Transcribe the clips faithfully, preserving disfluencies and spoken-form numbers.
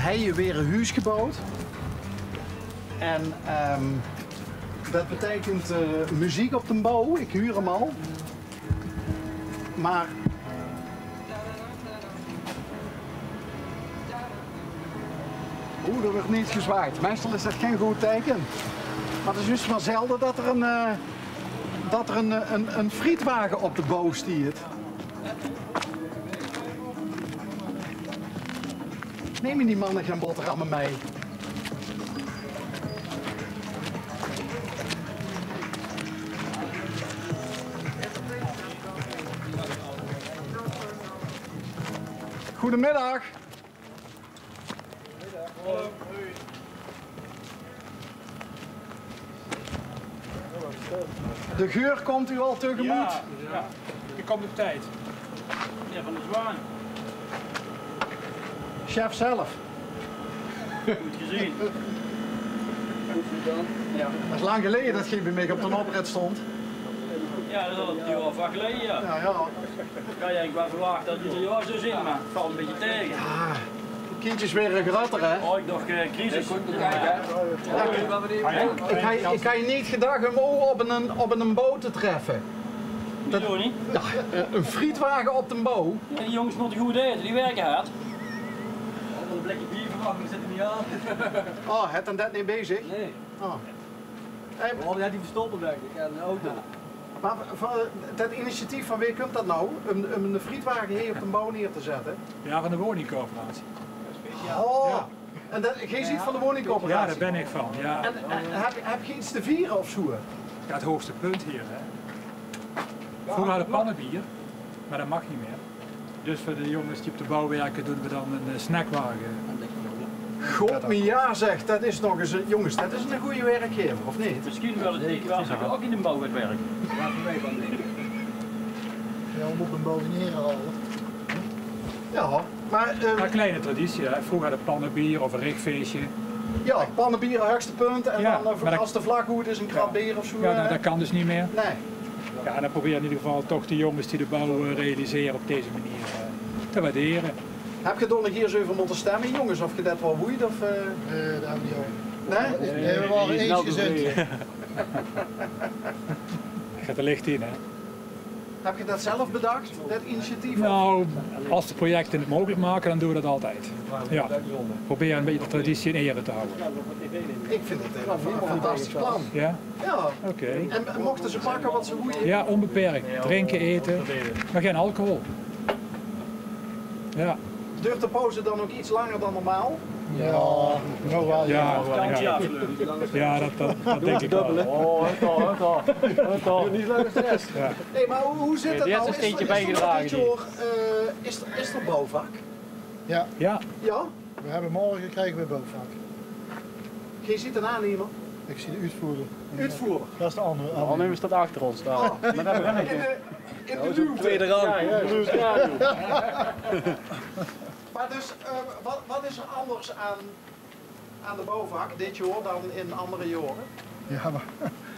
Hei weer ein huus geboewd. En, ehm, det beteikent, eh, meziek op de bouw. Ik huur 'm al. Maar, oeh, d'r wuuert neet gezwaajd. Meistal is det gein good teike. Maar 't is juust maar zelde det d'r ein, eh, det d'r ein, eh, ein, ein frietwage op de bouw stiet. Neme die manne gein boterhamme mei? Goedemiddag. De geur komt u al tegemoet. Ja, ja. Ik kom op tijd. Meneer Van der Zwaan. Chef zelf. Goed gezien. Ja. Det is lang geleje det geej bej mich op de oprit stond. Ja, det is al ein jaor of wat geleje, ja. Ja, ja. Ja, ja, ik waas verwacht det 't ein jaor zou zeen, maar 't velt ein bietje tege. Ja. Kindjes weer ein groter, hè? Oh, ik dach, eh, crisis. Ja, ik, ik, had, ik had neet gedach um ow op ein, op ein bouw te treffe. Hoezo neet? Ja, ein frietwage op de bouw. Ja, die jonges mótte good aete, die werke hard. Ein blekje bier verwacht, die zitte neet aan. Oh, het dan det neet bezig? Nee. Oh. Eh, oh, ja, die verstoppen, denk ik. En de auto. Maar va-, va-, det initiatief, van wae kump det now? Um, um ein frietwage hie op de bouw neer te zette? Ja, van de woningcorporatie. Oh, ja. En det, geej zeet van de woningcorporatie? Ja, dao bin ik van, ja. En, en heb, heb geej iets te viere of zoe? Ja, het hoogste punt hier, hè. Vroeger hadde we pannenbier, maar det mag neet mier. Dus veur de jonges die op de bouw werke, doon we dan ein, eh, snackwage. God, maar ja zeg, det is nog ens ein, jonges, det is eine goeie werkgever, of neet? Misschien wel het, ik waas ook in de bouw aan het werk. Ja, we mótte 'm bouw neer hale. Ja, maar, eh, maar kleine traditie, hè. Vroeger hadde we pannenbier of ein richfeestje. Ja, pannenbier, hoogste punt. En ja, dan, eh, maar det, als de vlag good is, ein krat bier of zoe, ja, det, eh, det kan dus neet mier. Nee. Ja, en dan proberen we in ieder geval toch de jonges die de bouw, eh, realiseren op deze manier, eh, te waarderen. Heb geej dao nog ins euver mótte stemme, jonges, of geej det waal woeit, of, eh? Nee, det hebbe we neet. Nee? Nee, we waren eens gezind. Gaat er licht in, hè? Heb geej det zelf bedach, det initiatief? Nou, als de projecten het mogelijk maken, dan doen we dat altijd. Ja. Proberen een beetje de traditie in ere te houden. Ik vind het een fa-, fantastisch plan. Ja? Ja. Oké. En mochten ze pakken wat ze woeien? Ja, onbeperkt. Drinken, eten, maar geen alcohol. Ja. Duurt de pauze dan ook iets langer dan normaal? Ja, nog wel. Ja, ja. Ja, dat, dat, dat denk ik wel. Oh, het al, het al. Het al. Niet langer stress. Ja. Hey, maar hoe, hoe zit het nou? Is er, is er nog dit jaar, eh, is er, is er bouwvak? Ja. Ja. Ja? We hebben morgen krijgen we bouwvak. Geej zeet de aannemer? Ik zie de uitvoerder. Uitvoerder. Dat is de andere. De aannemer staat achter ons daar. Oh, maar daar ben ik in de, in de luwte. Tweede rang. Ja, ja, ja. Maar dus, eh, wat, wat is er anders aan, aan de bouwvak dit jaor dan in andere jaren? Ja, maar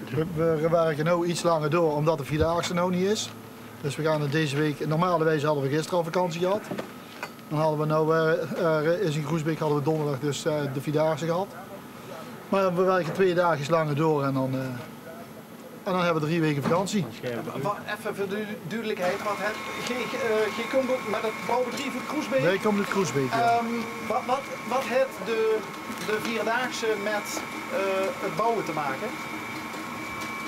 we, we werken nou iets langer door, omdat de Vierdaagse nou niet is. Dus we gaan het deze week, normalerwijs hadden we gisteren al vakantie gehad. Dan hadden we nou, eh, eh, is in Groesbeek hadden we donderdag dus, eh, de Vierdaagse gehad. Maar we werken twee dagen langer door en dan, eh, en dan hebben we drie weken vakantie. Wa-, effe veur de duidelijkheid, wat het, geej, eh, geej kump ook met het bouwbedrijf uit Groesbeek? Wij komen uit Groesbeek, ja. Ehm, wat, wat, wat het de, de Vierdaagse met, eh, het bouwen te maken?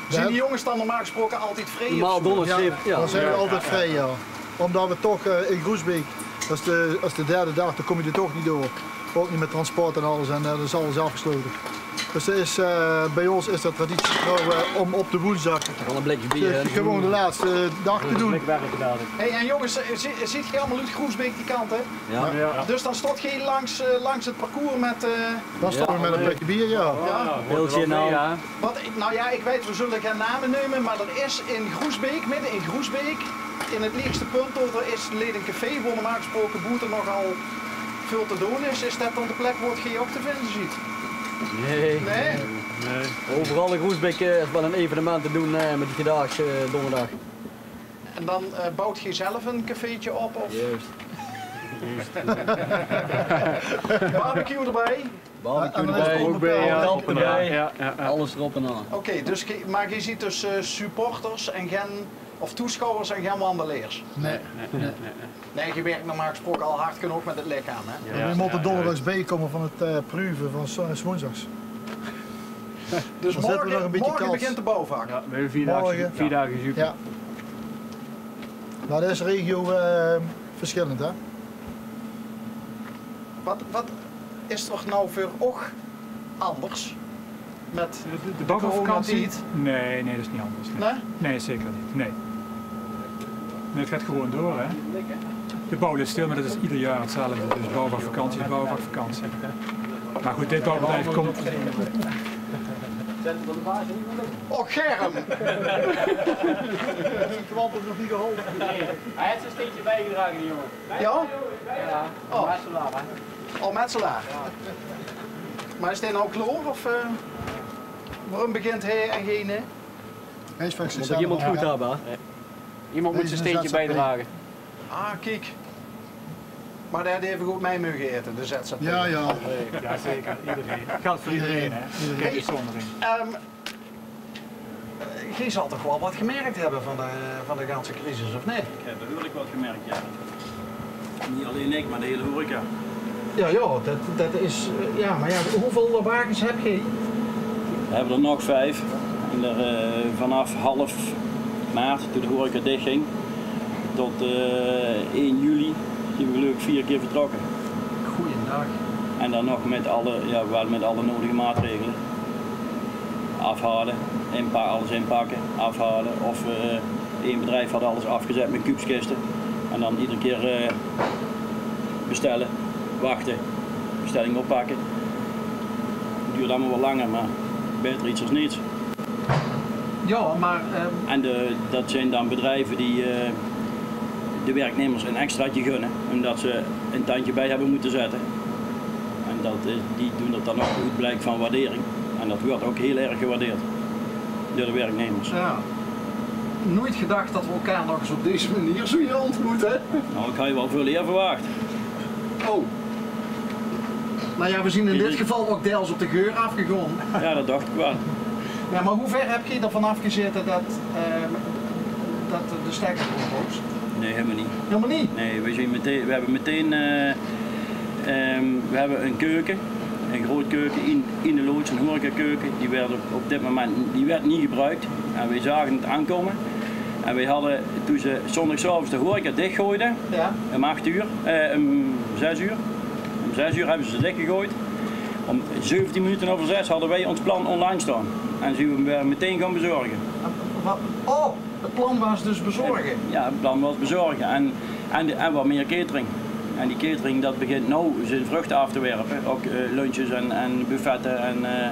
Zien die jonges dan normaal gesproken altijd vrij of zo? Normaal donderdag, ja, dan zijn we altijd vrij, ja. Omdat we toch, eh, in Groesbeek, dat is de, dat is de derde dag, dan kom je er toch niet door. Ook niet met transport en alles, en, eh, dat is alles afgesloten. Dus er is, eh, bij ons is dat traditie nou, eh, om op de woensdag, eh, gewoon de laatste dag te doen. Hey, en jongens, eh, zie-, ziet geej allemaal uit Groesbeek die kant, hè? Ja. Ja. Dus dan staat geej langs, eh, langs het parcours met, eh, dan staan we met een blikje bier, ja. Ja. Heel snel. Wat ik, nou ja, ik weet, we zullen geen namen nemen, maar er is in Groesbeek, midden in Groesbeek, in het lichtste punt, er is lid een café, waar normaal gesproken boete nogal veel te doen is. Is dat dan de plek waar geej ook te vinden ziet? Nee. Nee? Nee. Overal in Groesbeek, eh, is wel een evenement te doen, eh, met die Vierdaagse, eh, donderdag. En dan, eh, bouwt geej zelf een cafeetje op, of? Juist. Barbecue d'rbie. Barbecue d'rbie. Alles d'rbie, ja. Alles d'rop en d'raan. Oké, dus ge-, maar ge ziet dus, eh, supporters en gen, of toesjouwers en gen wandeleers? Nae. Nae, ge werk normaal gesproke al hard genóg mit 't lichaam, hè? Ja. Weej mótte dónderdags beikómme van 't, eh, pruve van s-, 's woensdags. Dus morge, morge begint de bouwvak. Ja, weej hebbe vier daag, vier daag gezupe. Ja. Maar det is regio, eh, verschillend, hè? Wat, wat is d'r now veur oug anders mit de coronatied? Nae, nae, det is neet anders, nae. Nae? Nae, zeker neet, nae. Nae, 't geit gewoon door, hè. De bouw ligk stil, maar det is ieder jaor 'tzelfde. Dus bouwvakvakantie is bouwvakvakantie. Maar good, dit bouwbedrijf kump. Och, Germ! Hae haet zien steentje biegedrage, die jóng. Ja? Ja. Oh. Metselaar, hè? Oh, metselaar. Ja. Maar is dae now klaor, of, eh, waorum begint hae en geine? Mót iemes good hebbe, hè? Iemes mót zien steentje biedrage. Ah, kiek. Maar dae haet effe good mei moge aete, de Z Z P. Ja, ja. Ja, zeker. Iedereen. Geld veur iedereen, hè? Iedereen. Gein oetzóndering. Ehm, Geej zal toch waal wat gemerk hebbe van de, van de ganse crisis, of neet? Ich höb behuurlik wat gemerk, ja. Neet allein ich, maar de hele horeca. Ja, ja, det, det is, eh, ja, maar ja, wieväöl wages höb geej? Veer höbbe d'r nog vief. En d'r, eh, vanaaf half maart, toen de horeca dichging, tot, eh, ein juli, zeen veer, geluif ich, veer kier vertrokke. Goeiendaag. En dan nog mit alle, ja, waal mit alle neudige maatregele. Aafhaole, inpa-, alles inpakke, aafhaole. Of, eh, ein bedrief haw alles aafgezat mit kuubskiste. En dan eder kier, eh, bestelle, wachte, bestelling oppakke. Duurt allemaol wat langer, maar baeter get es niks. Ja, maar, ehm, en de, det zeen dan bedrieve die, eh, de werknemers ein extraatje gunne, ómdet ze ein tandje bie höbbe mótte zètte. En det, eh, die doon det dan ouch oet blijk van waardering. En det wuuert ouch hiel erg gewaardeerd door de werknemers. Ja. Noeit gedach det we elkaar nog ens op deze manier zouwe ontmoete. Nou, ich haw waal väöl eer verwach. Oh. Nou ja, we zien in dit geval ook deels op de geur afgegaon. Ja, det dach ich waal. Ja, maar wie wied höb geej d'r vanaaf gezaete det, eh, det de stekker eroet moos? Nae, hielemaol neet. Hielemaol neet? Nae, we zeen meteen, we höbbe meteen, eh, ehm, we höbbe ein keuke, ein groot keuke in, in de loods, ein horecakeuke. Die wuuert op, op dit moment, die wuuert neet gebroek. En we zage 't aankómme. En we hadde, toen ze zóndigsaoves de horeca dichgooide, ja, um acht oer, eh, um zes oer. Um zes oer höbbe ze dichgegooid. Um zeventien minute euver zes hadde weej ós plan online staon. En zeen we weer meteen gaon bezorge. Wat? Oh, 't plan waas dus bezorge? Ja, 't plan waas bezorge. En, en, de, en wat mier catering. En die catering, det begint now zien vruchte aaf te werpe. Ouch, eh, lunches en, en buffette en, eh,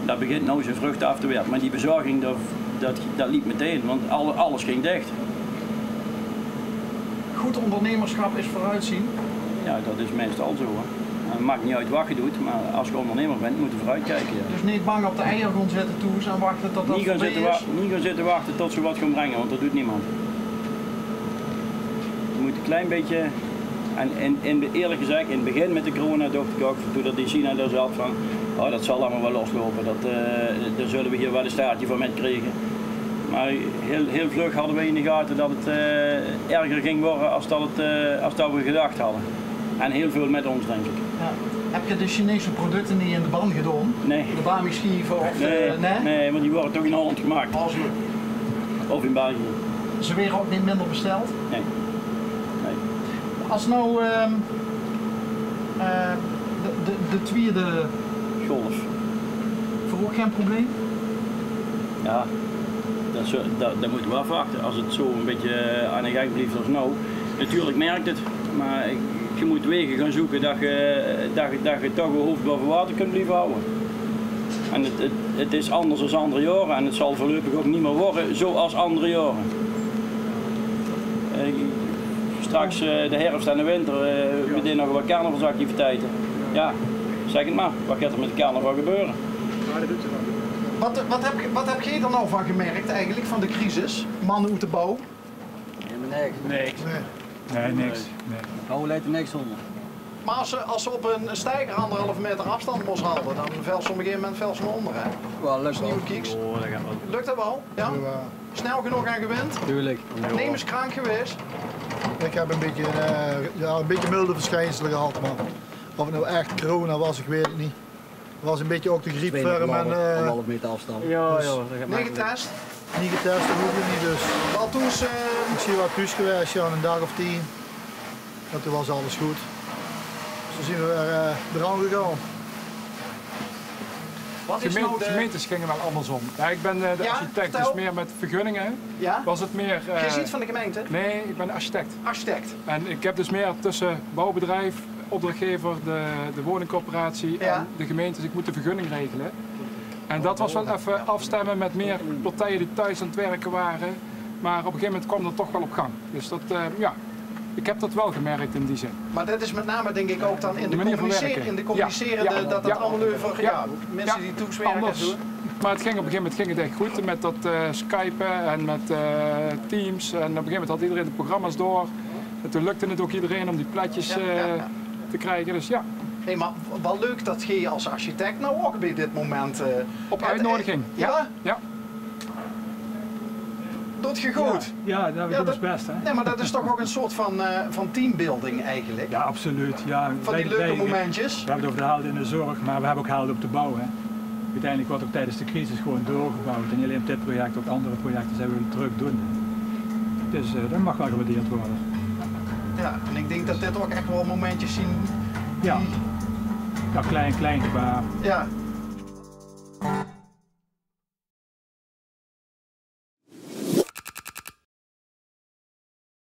det begint now zien vruchte aaf te werpe. Maar die bezorging, det, det, det leep meteen, want alle-, alles ging dich. Good óngernemerschap is veuroetzeen. Ja, det is meistal zo, hè. En 't maak neet oet wat ge doot, maar es ge óngernemer bent, mót ge veuroet kieke, ja. Dus neet bang op de eier gaon zitte thoes en wachte tot det veurbie is? Neet gaon zitte wa-, neet gaon zitte wachte tot ze wat gaon brenge, want det doot nemes. Ge mót ein klein bietje, en, en, en eerlik gezag, in 't begin mit de corona dach ich ouch, toen det in China dao zaot, van: "Oh, det zal allemaol waal losloupe, det, eh, dao zulle we hie waal ein staartje van mit kriege." Maar hiel, hiel vlug hadde we in de gate det 't, eh, erger ging waere es det 't, eh, es det we gedach hadde. En hiel väöl mit ós, dink ich. Ja. Höb geej de Chinese producte neet in de ban gedaon? Nae. De Bami-sjieve of, eh, nae? Nae, want die waere toch in Holland gemaak. Of in België. Ze waere ouch neet minder besteld? Nae. Nae. Es now, ehm, eh, de, de, de twiede golf. Veur uch gein probleem? Ja, det zó-, det, det mótte we aafwachte. Es 't zo ein bietje aan de gang blief es now, natuurlik merk ge 't, maar ge mót wege gaon zeuke det ge, det ge, det ge toch eur hoof baove water kónt blieve hawwe. En 't, 't, 't is anders es anger jaore en 't zal veureuvig ouch neet mier waere zoeas anger jaore. Eh, straks, eh, de herfs en de winter, eh, meteen nog wat carnavalsactiviteite. Ja, zèk 't maar, wat geit d'r mit de carnaval gebeure? Wat, wat höb, wat höb geej d'r now van gemerk eigelik, van de crisis, manne oet de bouw? Hielemaol niks. Niks. Nae. Nee, niks. Nee. Vrouwe leit er niks onder. Maar als ze, als ze op een steiger anderhalve meter afstand mos halde, dan velt ze op een gegeven moment velt ze naar onder, hè? Wel, luk dat. Nieuwe kieks. Luk dat wel? Ja? Jawel. Snel genoeg aan gewend? Tuurlijk. Neem eens krank geweest. Ik heb een beetje, eh, ja, een beetje milde verschijnselen gehad, maar of het nou echt corona was, ik weet het niet. Het was een beetje ook de griepvorm en, eh, anderhalve meter afstand. Ja, dus ja, dat gaat niet getest? Niet getest, dat hoefde niet, dus. Wel thuis, eh, ik zie wel thuis geweest, ja, een dag of tien. En toen was alles goed. Dus toen zien we weer, eh, eraan gegaan. Wat is nou de... Gemeentes gingen wel andersom. Ja, ik ben, eh, de architect, dus meer met vergunningen. Ja? Was het meer, eh... Jij zit van de gemeente? Nee, ik ben architect. Architect. En ik heb dus meer tussen bouwbedrijf, opdrachtgever, de, de woningcorporatie en de gemeente. Dus ik moet de vergunning regelen. En dat was wel even afstemmen met meer partijen die thuis aan het werken waren. Maar op een gegeven moment kwam dat toch wel op gang. Dus dat, eh, ja, ik heb dat wel gemerkt in die zin. Maar dat is met name, denk ik, ook dan in de communiceren, in de communicerende, dat dat allemaal over, ja, mensen die thuis werken en zo. Maar het ging op een gegeven moment ging het echt goed met dat, eh, skypen en met, eh, Teams. En op een gegeven moment had iedereen de programma's door. En toen lukte het ook iedereen om die plaatjes, eh, te krijgen. Dus ja. Hey, maar wel leuk dat jij als architect nou ook bij dit moment, eh, op uitnodiging. Ja? Ja. Doet je goed. Ja, ja, dat is best, hè? Nee, maar dat is toch ook een soort van, eh, van teambuilding eigenlijk? Ja, absoluut. Ja, van die leuke momentjes. We hebben het over de held in de zorg, maar we hebben ook helden op de bouw, hè. Uiteindelijk wordt ook tijdens de crisis gewoon doorgebouwd. En niet alleen op dit project, ook andere projecten zijn we druk doen. Dus, eh, dat mag wel gewaardeerd worden. Ja, en ik denk dat dit ook echt wel momentjes zien. Ja. Ja, klein, klein gebaar. Ja.